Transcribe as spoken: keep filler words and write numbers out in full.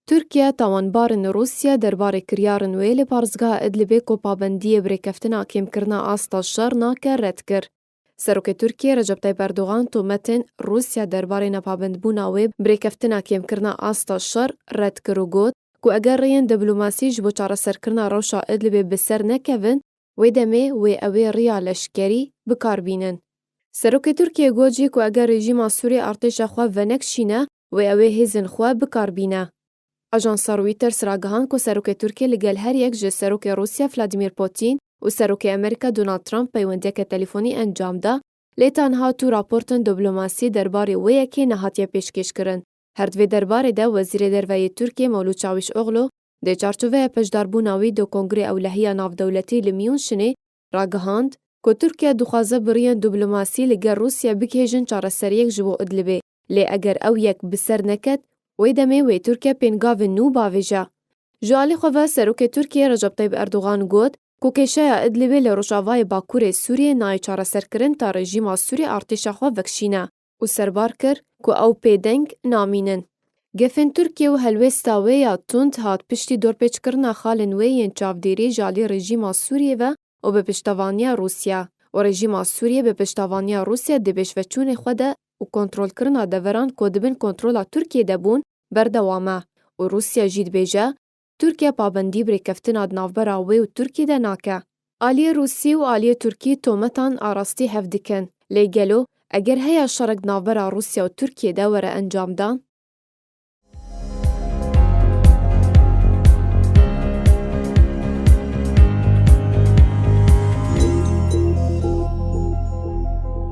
Tirkiye tawanbarên Rûsya derbarê kiryarên wê li parêzgeha Idlibê ku pabendiyê bi rêkeftina kêmkirina asta şer nake red kir. Serokê Tirkiyê Recep Tayyip Erdogan tometên Rûsya derbarê nepabendbûna wê bi rêkeftina kêmkirina asta şer red kir û got ku eger rêyên diplomasî ji bo çareserkirina rewşa Idlibê bi ser nekevin, wê demê wê ew ê riya leşkerî bi kar bînin. Serokê Tirkiyê got jî ku eger rejîma Sûriyê artêşa xwe venekişîne, wê ew ê hêzên xwe bi kar bîne. Ajansa Reuters ragihand ku serokê Tirkiyê li gel her yek ji serokê Rûsya Vladimir Putin û serokê Amerîka Donald Trump peywendiyeke telîfonî encam da, lê ta niha tu raportên diplomasî derbarê wê yekê nehatiye pêşkêşkirin. Her di vê derbarê de Wezîrê Derve yê Tirkiyê Mewlût Çawîşoglu di çarçoveya beşdarbûna wî di Kongrê Ewlehiya Navdewletî li Münşinê ragihand ku Tirkiye dixwaze bi rêyên diplomasî li gel Rûsya bigihêjin çareseriyek ji bo Idlibê, lê eger ew yek bi ser neket, wê demê wê Tirkiye pêngavên nû bavêje. Ji alî xwe ve Serokê Tirkiyê Recep Tayyip Erdogan got ku kêşeya Idlibê li rojavayê Bakurê Sûriyê nayê çareserkirin ta rejîma Sûriyê artêşa xwe vekişîne û serbar kir ku ew pê deng namînin. Gefên Tirkiyê û helwêsta wê ya tund hat piştî dorpêçkirina xalên wê yên çavdêrî ji alî rejîma Sûriyê ve û bi piştevaniya Rûsya û rejîma Sûriyê bi piştevaniya Rûsya di pêşveçûnê xwe de û kontrolkirina deveran ku di bin kontrola Tirkiyê de bûn berdewam e û Rûsya jî dibêje, Tirkiye pabendî bi rêkeftina di navbera wê û Tirkiyê de nake. Aliyê Rûsî û aliyê Tirkî tometan a rastî hev dikin. Lê gelo eger heya şerek di navbera Rûsya û Tirkiyê de were encamdan?